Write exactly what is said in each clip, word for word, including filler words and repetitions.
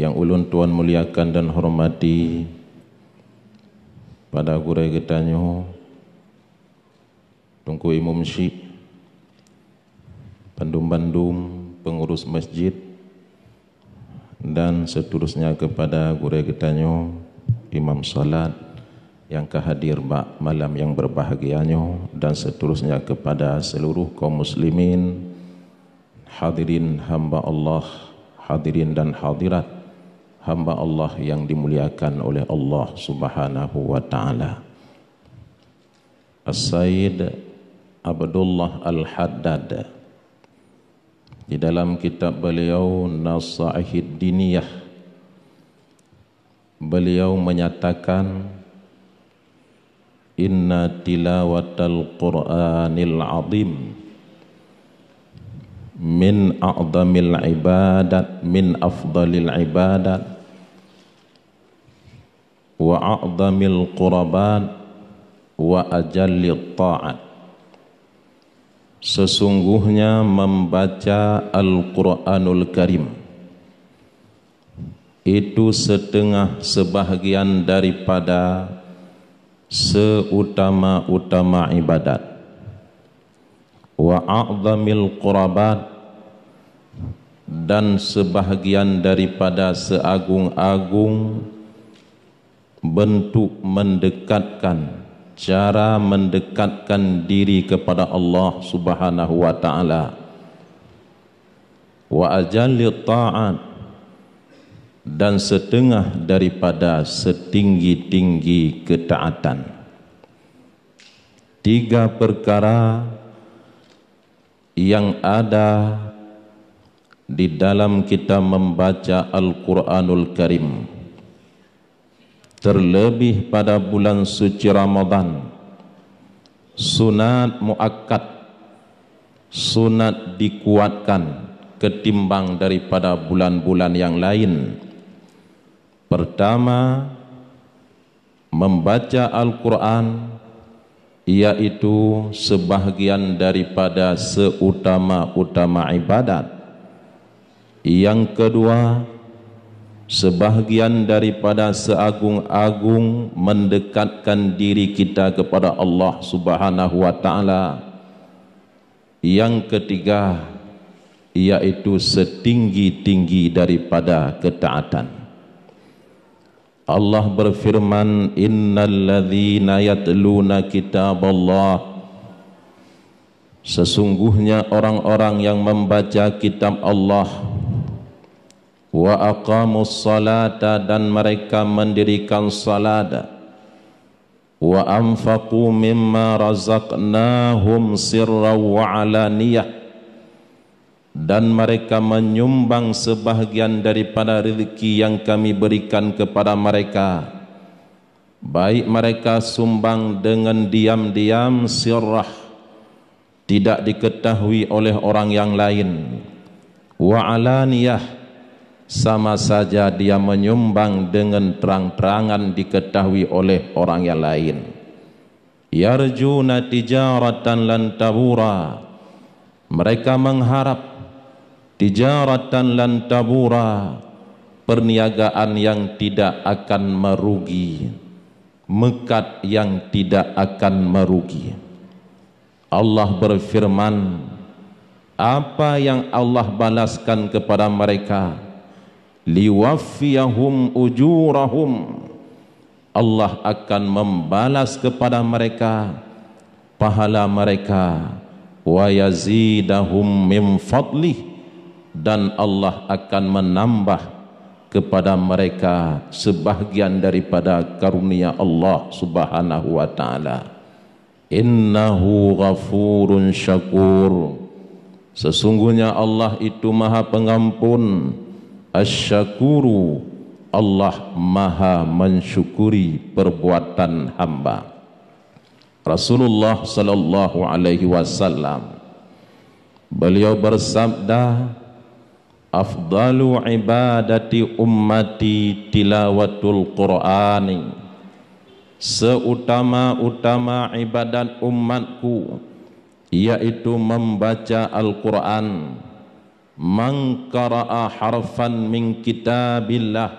Nyang ulôn tuan muliakan dan hormati, pada gurée geutanyoe, Teungku Imum Syik, bandum-bandum pengurus masjid, dan seterusnya kepada gurée geutanyoe, imam salat nyang ka hadir bak malam nyang berbahagia nyoe, dan seterusnya kepada seluruh kaum muslimin, hadirin hamba Allah, hadirin dan hadirat hamba Allah yang dimuliakan oleh Allah Subhanahu wa Ta'ala. As-Sayyid Abdullah Al-Haddad, di dalam kitab beliau Nasaihid Diniyah, beliau menyatakan, "Inna tilawatal Qur'anil azim min a'zamil ibadat, min afdalil ibadat, wa a'zamil qurabat, wa ajallit ta'at." Sesungguhnya membaca Al-Quranul Karim itu setengah sebahagian daripada seutama-utama ibadat, wa a'zamil qurabat, dan sebahagian daripada seagung-agung bentuk mendekatkan, cara mendekatkan diri kepada Allah Subhanahu wa Ta'ala. Wa ajalli ta'at, dan setengah daripada setinggi-tinggi ketaatan. Tiga perkara yang ada di dalam kita membaca Al-Quranul Karim, terlebih pada bulan suci Ramadan, sunat muakkad, sunat dikuatkan ketimbang daripada bulan-bulan yang lain. Pertama, membaca Al-Quran, yaitu sebahagian daripada seutama-utama ibadat. Yang kedua, sebahagian daripada seagung-agung mendekatkan diri kita kepada Allah Subhanahu wa Ta'ala. Yang ketiga, yaitu setinggi-tinggi daripada ketaatan. Allah berfirman, "Innal ladzina yatluna kitaballah," sesungguhnya orang-orang yang membaca kitab Allah, "wa aqamus salata," dan mereka mendirikan salat, "wa anfaqu mimma razaqnahum sirran wa alaniyah," dan mereka menyumbang sebahagian daripada rezeki yang Kami berikan kepada mereka, baik mereka sumbang dengan diam-diam, sirrah, tidak diketahui oleh orang yang lain, wa alaniyah, sama saja dia menyumbang dengan terang-terangan diketahui oleh orang yang lain. "Yarjuna tijaratan lan tabura." Mereka mengharap, "tijaratan lan tabura," perniagaan yang tidak akan merugi, meukat yang tidak akan merugi. Allah berfirman, apa yang Allah balaskan kepada mereka, "liwaffiyahum ujurahum," Allah akan membalas kepada mereka pahala mereka, "wa yazidahum min fadlih," dan Allah akan menambah kepada mereka sebahagian daripada karunia Allah Subhanahu wa Ta'ala. "Innahu ghafurun syakur." Sesungguhnya Allah itu Maha Pengampun, Asy-Syakuru, Allah Maha Mensyukuri perbuatan hamba. Rasulullah sallallahu alaihi wasallam, beliau bersabda, "Afdalu ibadati ummati tilawatul Qur'ani." Seutama-utama ibadat umatku, yaitu membaca Al-Quran. Man qara'a harfan min kitabillah,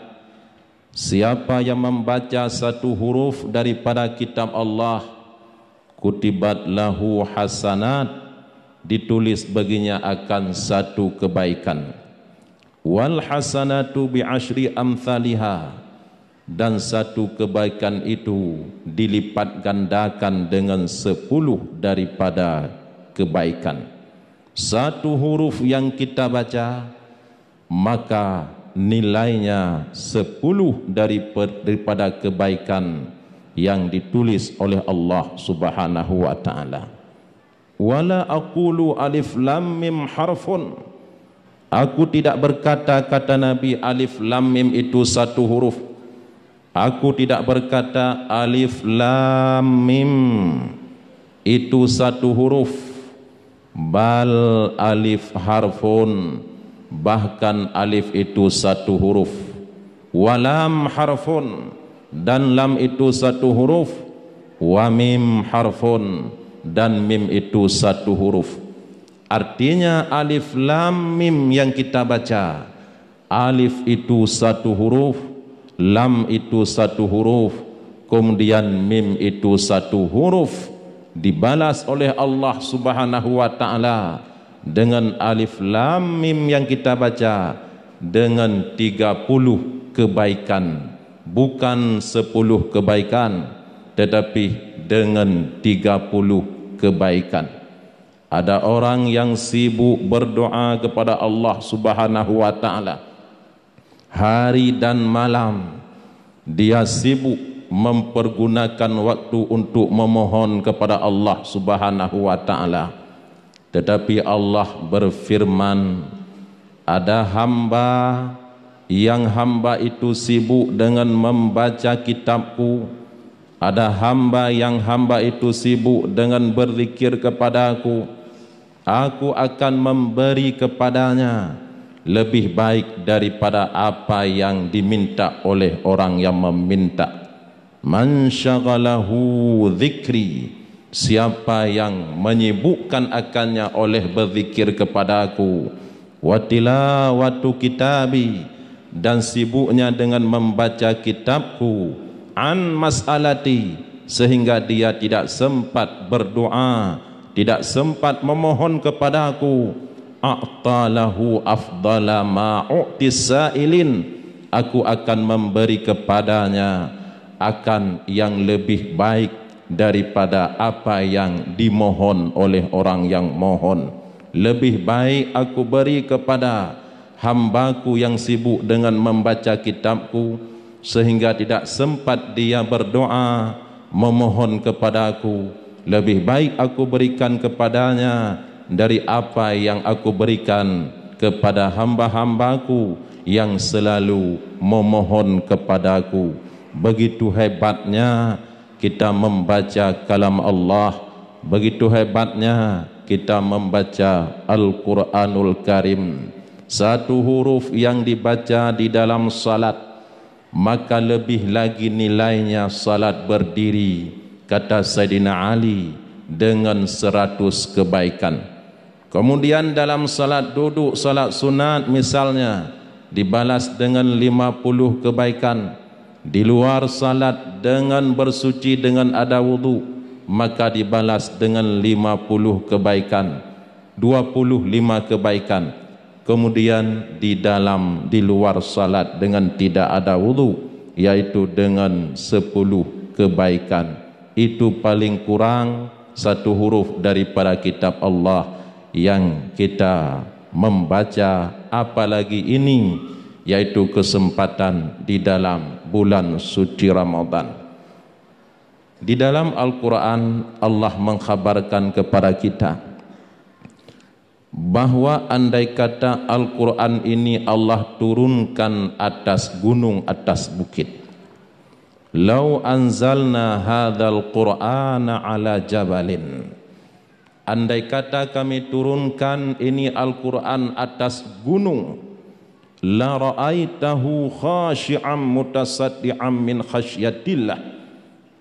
siapa yang membaca satu huruf daripada kitab Allah, kutibat lahu hasanat, ditulis baginya akan satu kebaikan. Wal hasanatu bi asyri amthaliha, dan satu kebaikan itu dilipat gandakan dengan sepuluh daripada kebaikan. Satu huruf yang kita baca, maka nilainya sepuluh dari per-, daripada kebaikan yang ditulis oleh Allah Subhanahu wa Ta'ala. Wala aqulu alif lam mim harfun. Aku tidak berkata, kata Nabi, alif lam mim itu satu huruf. Aku tidak berkata alif lam mim itu satu huruf. Bal alif harfun, bahkan alif itu satu huruf. Wa lam harfun, dan lam itu satu huruf. Wa mim harfun, dan mim itu satu huruf. Artinya alif lam mim yang kita baca, alif itu satu huruf, lam itu satu huruf, kemudian mim itu satu huruf, dibalas oleh Allah Subhanahu wa Ta'ala dengan alif lam mim yang kita baca dengan tiga puluh kebaikan, bukan sepuluh kebaikan, tetapi dengan tiga puluh kebaikan. Ada orang yang sibuk berdoa kepada Allah Subhanahu wa Ta'ala hari dan malam. Dia sibuk mempergunakan waktu untuk memohon kepada Allah Subhanahu wa Ta'ala. Tetapi Allah berfirman, ada hamba yang hamba itu sibuk dengan membaca kitab-Ku, ada hamba yang hamba itu sibuk dengan berzikir kepada-Ku, Aku akan memberi kepadanya lebih baik daripada apa yang diminta oleh orang yang meminta. Man syaghalahu dzikri, siapa yang menyibukkan akannya oleh berzikir kepada-Ku, wa tilawatu kitabi, dan sibuknya dengan membaca kitab-Ku, an mas'alati, sehingga dia tidak sempat berdoa, tidak sempat memohon kepada-Ku, a'talahu afdala ma u'tis sa'ilin, Aku akan memberi kepadanya akan yang lebih baik daripada apa yang dimohon oleh orang yang mohon. Lebih baik Aku beri kepada hamba-Ku yang sibuk dengan membaca kitab-Ku, sehingga tidak sempat dia berdoa, memohon kepada-Ku. Lebih baik Aku berikan kepadanya dari apa yang Aku berikan kepada hamba-hamba-Ku yang selalu memohon kepada-Ku. Begitu hebatnya kita membaca kalam Allah, begitu hebatnya kita membaca Al-Quranul Karim. Satu huruf yang dibaca di dalam salat, maka lebih lagi nilainya salat berdiri, kata Saidina Ali, dengan seratus kebaikan. Kemudian dalam salat duduk, salat sunat misalnya, dibalas dengan lima puluh kebaikan. Di luar salat dengan bersuci dengan ada wudu, maka dibalas dengan lima puluh kebaikan, dua puluh lima kebaikan. Kemudian di dalam, di luar salat dengan tidak ada wudu, yaitu dengan sepuluh kebaikan. Itu paling kurang satu huruf daripada kitab Allah yang kita membaca, apalagi ini, yaitu kesempatan di dalam bulan suci Ramadan. Di dalam Al-Quran, Allah mengkhabarkan kepada kita bahwa andai kata Al-Quran ini Allah turunkan atas gunung, atas bukit, "Lau anzalna hadzal Qur'ana ala jabalin," andai kata Kami turunkan ini Al-Quran atas gunung, "la ra'aitahu khasyi'an mutasaddian min khasyatillah,"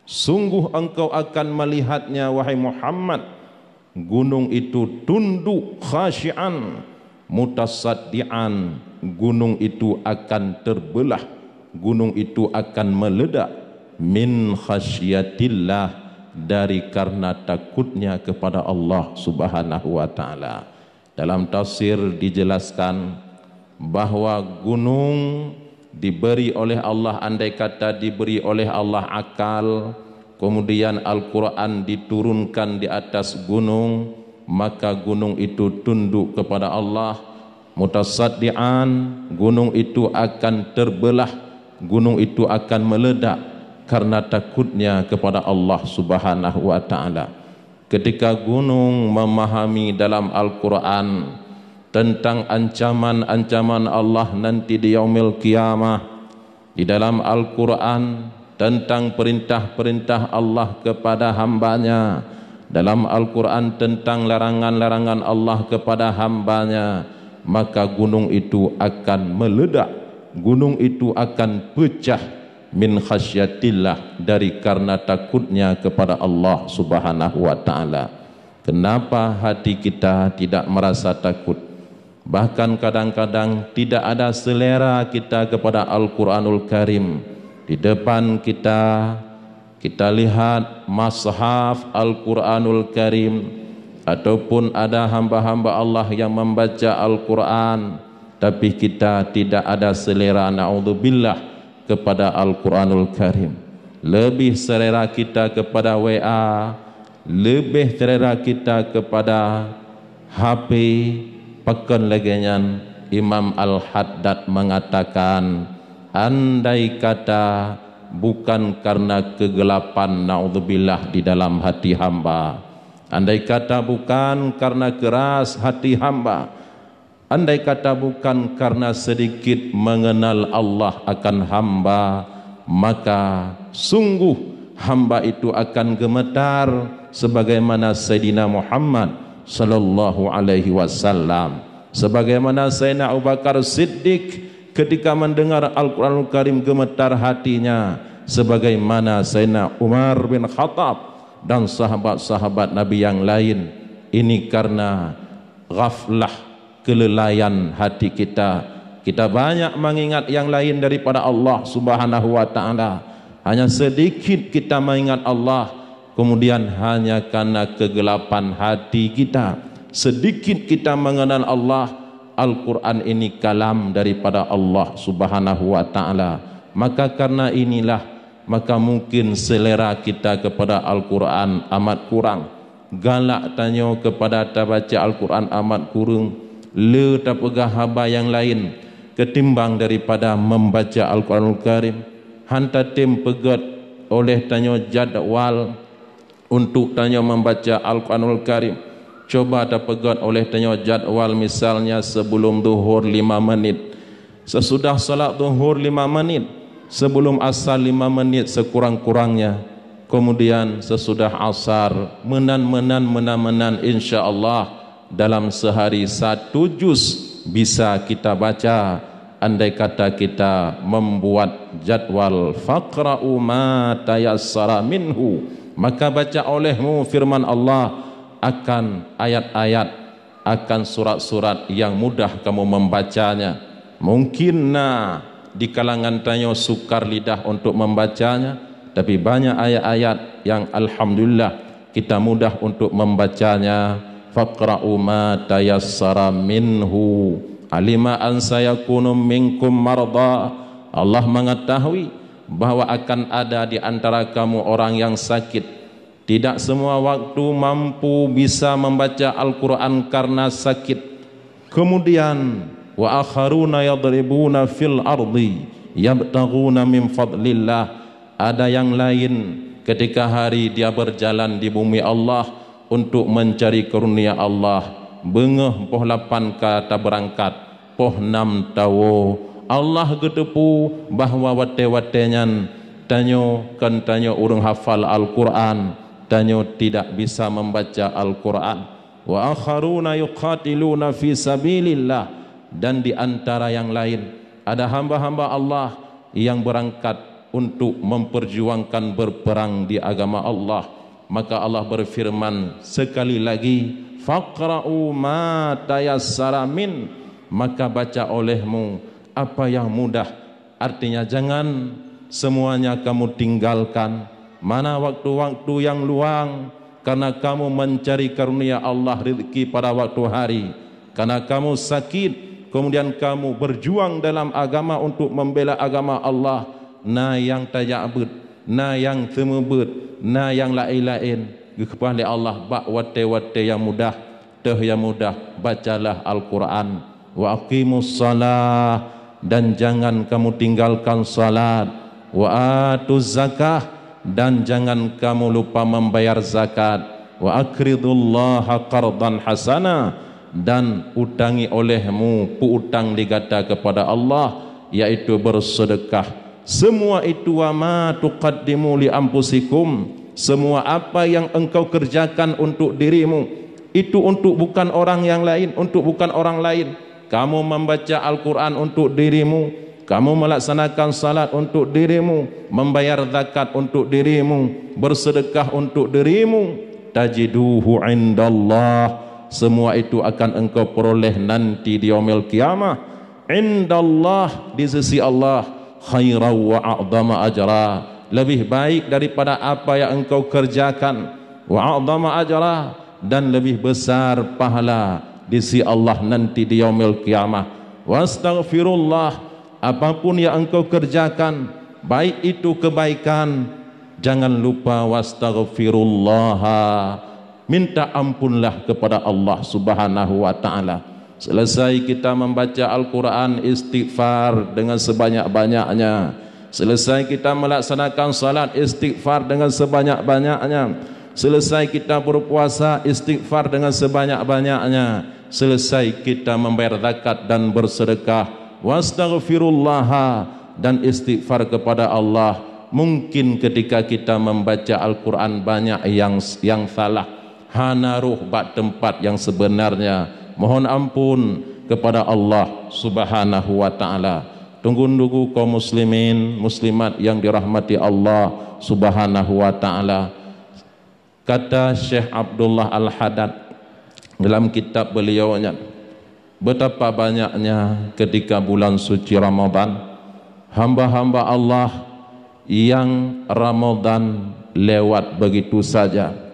sungguh engkau akan melihatnya, wahai Muhammad, gunung itu tunduk, khasyi'an, Mutasaddian, gunung itu akan terbelah, gunung itu akan meledak, min khasyatillah, dari karena takutnya kepada Allah Subhanahu wa Ta'ala. Dalam tafsir dijelaskan bahwa gunung diberi oleh Allah, andai kata diberi oleh Allah akal, kemudian Al-Quran diturunkan di atas gunung, maka gunung itu tunduk kepada Allah. Mutasaddian, gunung itu akan terbelah, gunung itu akan meledak karena takutnya kepada Allah Subhanahu wa Ta'ala. Ketika gunung memahami dalam Al-Quran tentang ancaman-ancaman Allah nanti di Yaumil Qiyamah, di dalam Al-Quran tentang perintah-perintah Allah kepada hamba-Nya, dalam Al-Quran tentang larangan-larangan Allah kepada hamba-Nya, maka gunung itu akan meledak, gunung itu akan pecah, min khasyatillah, dari karena takutnya kepada Allah Subhanahu wa Ta'ala. Kenapa hati kita tidak merasa takut? Bahkan kadang-kadang tidak ada selera kita kepada Al-Quranul Karim. Di depan kita, kita lihat mushaf Al-Quranul Karim, ataupun ada hamba-hamba Allah yang membaca Al-Quran, tapi kita tidak ada selera, naudzubillah, kepada Al-Quranul Karim. Lebih selera kita kepada W A, lebih selera kita kepada H P. Pakon lagée nyan, Imam Al-Haddad mengatakan, andai kata bukan karena kegelapan, naudzubillah, di dalam hati hamba, andai kata bukan karena keras hati hamba, andai kata bukan karena sedikit mengenal Allah akan hamba, maka sungguh hamba itu akan gemetar sebagaimana Saidina Muhammad sallallahu alaihi wasallam, sebagaimana Saidina Abu Bakar Siddiq ketika mendengar Al-Quranul Karim gemetar hatinya, sebagaimana Saidina Umar bin Khattab dan sahabat-sahabat Nabi yang lain. Ini karena ghaflah, kelalaian hati kita. Kita banyak mengingat yang lain daripada Allah Subhanahu wa Ta'ala. Hanya sedikit kita mengingat Allah, kemudian hanya karena kegelapan hati kita. Sedikit kita mengenal Allah, Al-Quran ini kalam daripada Allah Subhanahu wa Ta'ala. Maka karena inilah, maka mungkin selera kita kepada Al-Quran amat kurang. Galak tanyoe kepada tabaca Al-Quran amat kureueng. Le tapeugah haba nyang laén ketimbang daripada membaca Al-Quranul Karim. Han tatem peugét oleh tanyoe jadwal untuk tanyoe membaca Al-Quranul Karim. Coba tapeugét oleh tanyoe jadwal, misalnya sebelum duhur lima menit, sesudah salat duhur lima menit, sebelum asar lima menit sekurang-kurangnya, kemudian sesudah asar, meunan-meunan, meunan-meunan, insya Allah dalam sehari satu juz bisa kita baca. Andai kata kita membuat jadwal, "Faqra'u ma tayassara minhu," maka baca olehmu firman Allah akan ayat-ayat, akan surat-surat yang mudah kamu membacanya. Mungkin na di kalangan tanyoe sukar lidah untuk membacanya, tapi banyak ayat-ayat yang alhamdulillah kita mudah untuk membacanya. "Faqra'u ma tayassara minhu. Alima an sayakunu minkum marda." Allah mengetahui bahwa akan ada di antara kamu orang yang sakit. Tidak semua waktu mampu bisa membaca Al-Quran karena sakit. Kemudian, "Wa akharuna yadribuna fil ardi yabtaghuna min fadlillah." Ada yang lain, ketika hari dia berjalan di bumi Allah untuk mencari karunia Allah, beungoh poh lapan ka tabeurangkat, poh nam tawoe. Allah geuteupeue bahwa watée-watée nyan tanyoe kon tanyoe ureuëng hafal Al-Quran, tanyoe tidak bisa membaca Al-Quran. "Wa akharuna yuqatiluna fi sabilillah," dan di antara yang lain ada hamba-hamba Allah yang berangkat untuk memperjuangkan berperang di agama Allah. Maka Allah berfirman sekali lagi, Faqra'u ma tayassara min, maka baca olehmu apa yang mudah. Artinya, jangan semuanya kamu tinggalkan. Mana waktu-waktu yang luang, karena kamu mencari karunia Allah, rezeki pada waktu hari. Karena kamu sakit, kemudian kamu berjuang dalam agama untuk membela agama Allah. Na nyang tajak beuet, na nyang seumeubeuet, na nyang laén-laén. Geukeubah lé Allah bak watée-watée nyang mudah. Teuh nyang mudah, bacalah Al-Quran. Wa aqimus shalah, dan jangan kamu tinggalkan salat. Wa atuz zakah, dan jangan kamu lupa membayar zakat. Wa aqridullaha qardan hasana, dan utangi olehmu, peuutang lé gata kepada Allah, yaitu bersedekah. Semua itu, wa ma tuqaddimu li anfusikum, semua apa yang engkau kerjakan untuk dirimu, itu untuk bukan orang yang lain, untuk bukan orang lain. Kamu membaca Al-Quran untuk dirimu, kamu melaksanakan salat untuk dirimu, membayar zakat untuk dirimu, bersedekah untuk dirimu, tajiduhu indallah. Semua itu akan engkau peroleh nanti di yaumil qiyamah. Indallah, di sisi Allah, khairan wa a'zama ajra, lebih baik daripada apa yang engkau kerjakan, wa a'zama ajra, dan lebih besar pahala di sisi Allah nanti di yaumil qiyamah. Wastaghfirullah, apapun yang engkau kerjakan, baik itu kebaikan, jangan lupa wastaghfirullaha, minta ampunlah kepada Allah Subhanahu wa Ta'ala. Selesai kita membaca Al-Quran, istighfar dengan sebanyak-banyaknya. Selesai kita melaksanakan salat, istighfar dengan sebanyak-banyaknya. Selesai kita berpuasa, istighfar dengan sebanyak-banyaknya. Selesai kita membayar zakat dan bersedekah, wastaghfirullaha, dan istighfar kepada Allah. Mungkin ketika kita membaca Al-Quran banyak yang, yang salah, hana rôh bak teumpat yang sebenarnya. Mohon ampun kepada Allah Subhanahu wa Ta'ala. Teungku-teungku kaum muslimin, muslimat yang dirahmati Allah Subhanahu wa Ta'ala. Kata Syekh Abdullah Al-Haddad dalam kitab beliau nyan, betapa banyaknya ketika bulan suci Ramadan, hamba-hamba Allah yang Ramadan lewat begitu saja.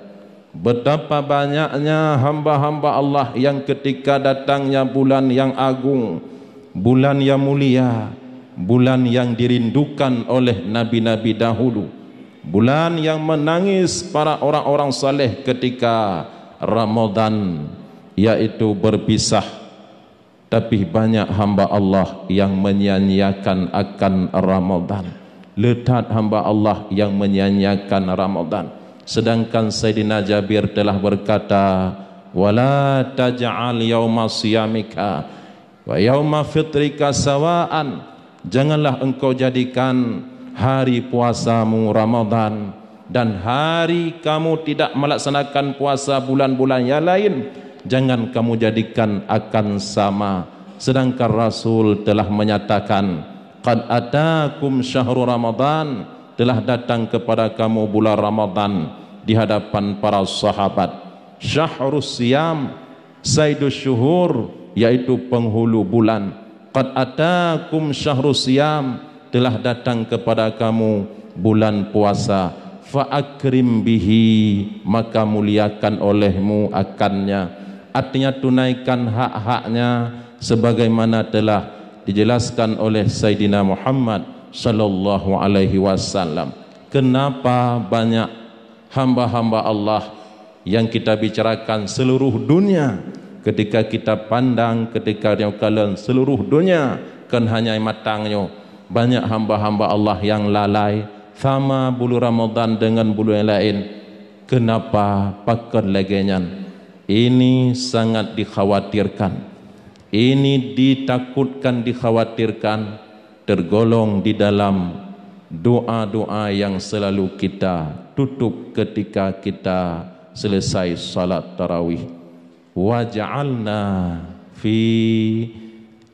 Betapa banyaknya hamba-hamba Allah yang ketika datangnya bulan yang agung, bulan yang mulia, bulan yang dirindukan oleh nabi-nabi dahulu, bulan yang menangis para orang-orang saleh ketika Ramadan, yaitu berpisah. Tapi banyak hamba Allah yang menyia-nyiakan akan Ramadan. Le that hamba Allah yang menyia-nyiakan Ramadan. Sedangkan Saidina Jabir telah berkata, "Wala taj'al yauma siyamika wa yauma fitrika sawaan." Janganlah engkau jadikan hari puasamu Ramadan dan hari kamu tidak melaksanakan puasa bulan-bulan yang lain, jangan kamu jadikan akan sama. Sedangkan Rasul telah menyatakan, "Qad atakum syahru Ramadan," telah datang kepada kamu bulan Ramadan di hadapan para sahabat. Syahrus siyam, saidus syuhur, yaitu penghulu bulan. Qad atakum syahrus siyam, telah datang kepada kamu bulan puasa. Fa akrim bihi, maka muliakan olehmu akannya. Artinya, tunaikan hak-haknya sebagaimana telah dijelaskan oleh Saidina Muhammad sallallahu alaihi wasallam. Kenapa banyak hamba-hamba Allah yang kita bicarakan seluruh dunia, ketika kita pandang, ketika nyoe kalon seluruh dunia, kon hanya mata nyoe, banyak hamba-hamba Allah yang lalai, sama buleuen Ramadan dengan buleuen laén. Kenapa? Pakon lagée nyan? Ini sangat dikhawatirkan. Ini ditakutkan, dikhawatirkan, tergolong di dalam doa-doa yang selalu kita tutup ketika kita selesai salat tarawih. Waj'alna fi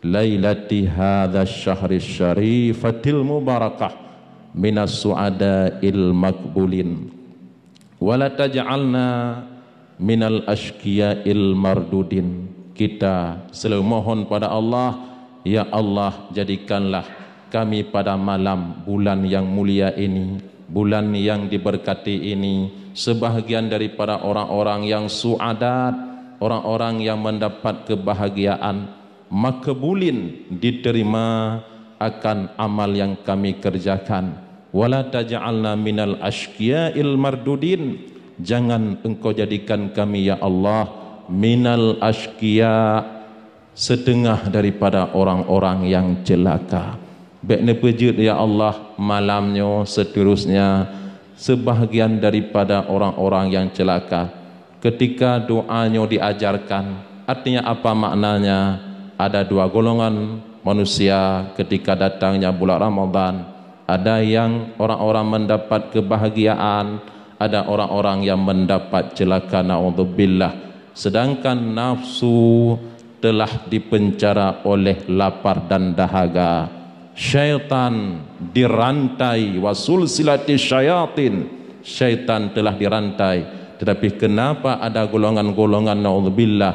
lailati hadza syahri syarifatil mubarakah minas su'adail maqbulin. Wala taj'alna minal asyqiyail mardudin. Kita selalu mohon pada Allah, "Ya Allah, jadikanlah kami pada malam bulan yang mulia ini, bulan yang diberkati ini, sebahagian daripada orang-orang yang suadat, orang-orang yang mendapat kebahagiaan, makbulin, diterima akan amal yang kami kerjakan. Wala taj'alna minal asyqiyail mardudin, jangan Engkau jadikan kami, ya Allah, minal asyqiya, setengah daripada orang-orang yang celaka." Bék neupeujeuet, ya Allah, malam nyoe, seterusnya, sebahagian daripada orang-orang yang celaka. Ketika doa nyoe diajarkan, artinya apa maknanya? Ada dua golongan manusia ketika datangnya bulan Ramadan. Ada yang orang-orang mendapat kebahagiaan, ada orang-orang yang mendapat celaka, naudzubillah. Sedangkan nafsu telah dipenjara oleh lapar dan dahaga. Syaitan dirantai, wa sulsilati syayatin. Syaitan telah dirantai. Tetapi kenapa ada golongan-golongan, naudzubillah,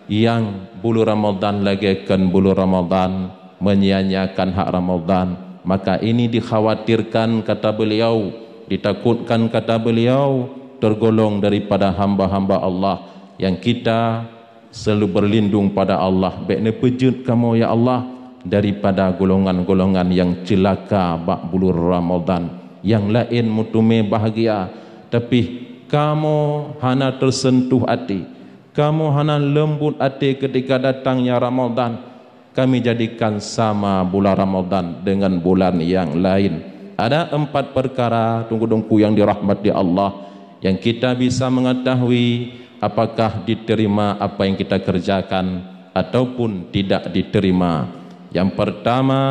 yang bulan Ramadan lagée kon bulan Ramadan, menyia-nyiakan hak Ramadan? Maka ini dikhawatirkan, kata beliau, ditakutkan, kata beliau, tergolong daripada hamba-hamba Allah yang kita selalu berlindung pada Allah. Bék neupeujeuet kamoe, ya Allah, daripada golongan-golongan yang celaka bak bulan Ramadan. Nyang laén meuteumé bahagia, tapi kamoe hana teuseuntuh até, kamoe hana leumbot até ketika datangnya Ramadan. Kami jadikan sama bulan Ramadan dengan bulan yang lain. Ada empat perkara, teungku-teungku yang dirahmati Allah, yang kita bisa mengetahui apakah diterima apa yang kita kerjakan ataupun tidak diterima. Yang pertama,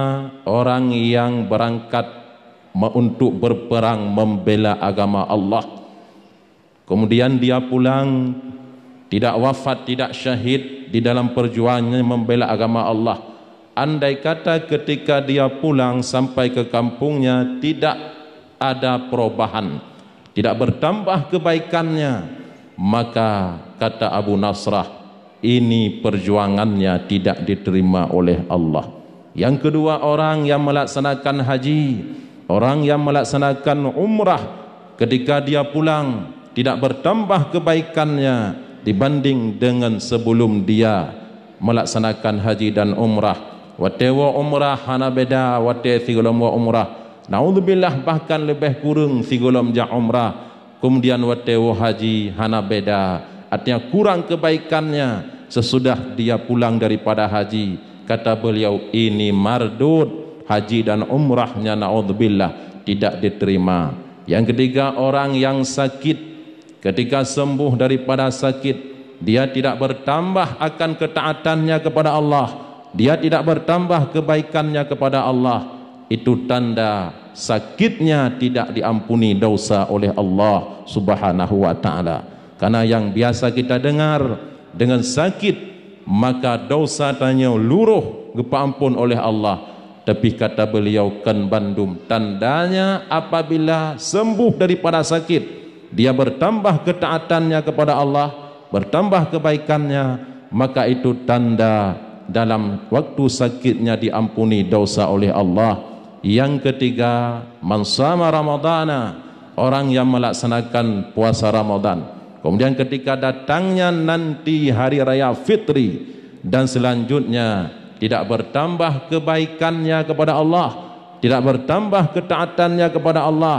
orang yang berangkat me-, untuk berperang membela agama Allah. Kemudian dia pulang, tidak wafat, tidak syahid di dalam perjuangannya membela agama Allah. Andai kata ketika dia pulang sampai ke kampungnya tidak ada perubahan, tidak bertambah kebaikannya, maka kata Abu Nasrah, ini perjuangannya tidak diterima oleh Allah. Yang kedua, orang yang melaksanakan haji, orang yang melaksanakan umrah, ketika dia pulang, tidak bertambah kebaikannya dibanding dengan sebelum dia melaksanakan haji dan umrah. Watée woe umrah hana beda watée sigohlom woe umrah. Naudzubillah, bahkan leubeh kureueng sigohlom jak umrah. Kemudian watée woe haji hana beda, artinya kurang kebaikannya sesudah dia pulang daripada haji. Kata beliau, ini mardud, haji dan umrahnya, naudzubillah, tidak diterima. Yang ketiga, orang yang sakit, ketika sembuh daripada sakit, dia tidak bertambah akan ketaatannya kepada Allah, dia tidak bertambah kebaikannya kepada Allah. Itu tanda sakitnya tidak diampuni dosa oleh Allah Subhanahu wa Ta'ala. Karena yang biasa kita dengar, dengan sakit, maka dosa tanyoe luroh geupeuampon oleh Allah. Tapi kata beliau, kon bandum tandanya apabila sembuh daripada sakit, dia bertambah ketaatannya kepada Allah, bertambah kebaikannya, maka itu tanda dalam waktu sakitnya diampuni dosa oleh Allah. Yang ketiga, man shama Ramadana, orang yang melaksanakan puasa Ramadan. Kemudian ketika datangnya nanti hari raya fitri dan selanjutnya tidak bertambah kebaikannya kepada Allah, tidak bertambah ketaatannya kepada Allah,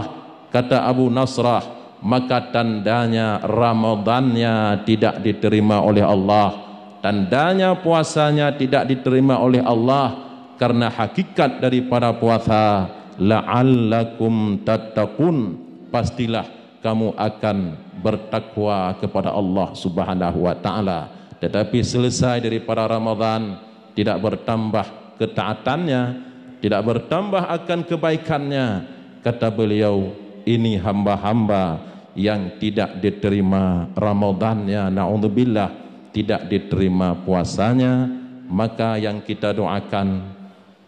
kata Abu Nasrah, maka tandanya Ramadannya tidak diterima oleh Allah, tandanya puasanya tidak diterima oleh Allah, karena hakikat daripada puasa, la'allakum tattaqun, pastilah kamu akan bertakwa kepada Allah Subhanahu wa Ta'ala. Tetapi selesai daripada Ramadan, tidak bertambah ketaatannya, tidak bertambah akan kebaikannya. Kata beliau, ini hamba-hamba yang tidak diterima Ramadannya, naudzubillah, tidak diterima puasanya. Maka yang kita doakan,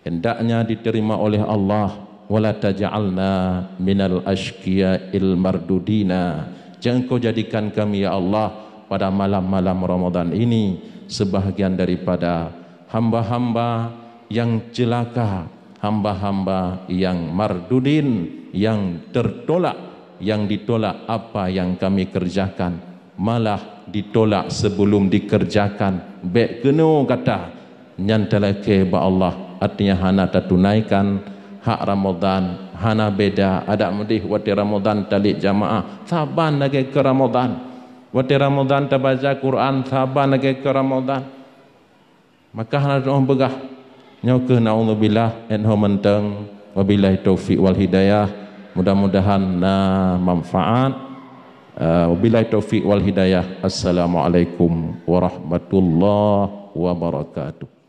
hendaknya diterima oleh Allah. Wala taj'alna minal asyqiyail mardudina. Jangan kau jadikan kami, ya Allah, Pada malam-malam Ramadan ini, sebahagian daripada hamba-hamba yang celaka, hamba-hamba yang mardudin, yang tertolak, yang ditolak apa yang kami kerjakan, malah ditolak sebelum dikerjakan. Bék keunoe gata, nyan talakée bak Allah, artinya hana tatunaikan hak Ramadan, hana beda adak meudeh watée Ramadan talét jamaah, saban lagée keu Ramadan. Watée Ramadan tabaca Quran, saban lagée keu Ramadan. Maka hana teuoh beugah. Nyoe keuh naudzubillah, 'oh mantong. Wabillahi taufiq wal hidayah. Mudah-mudahan na manfaat. Eh, wabillahi taufiq wal hidayah. Assalamualaikum warahmatullahi wabarakatuh.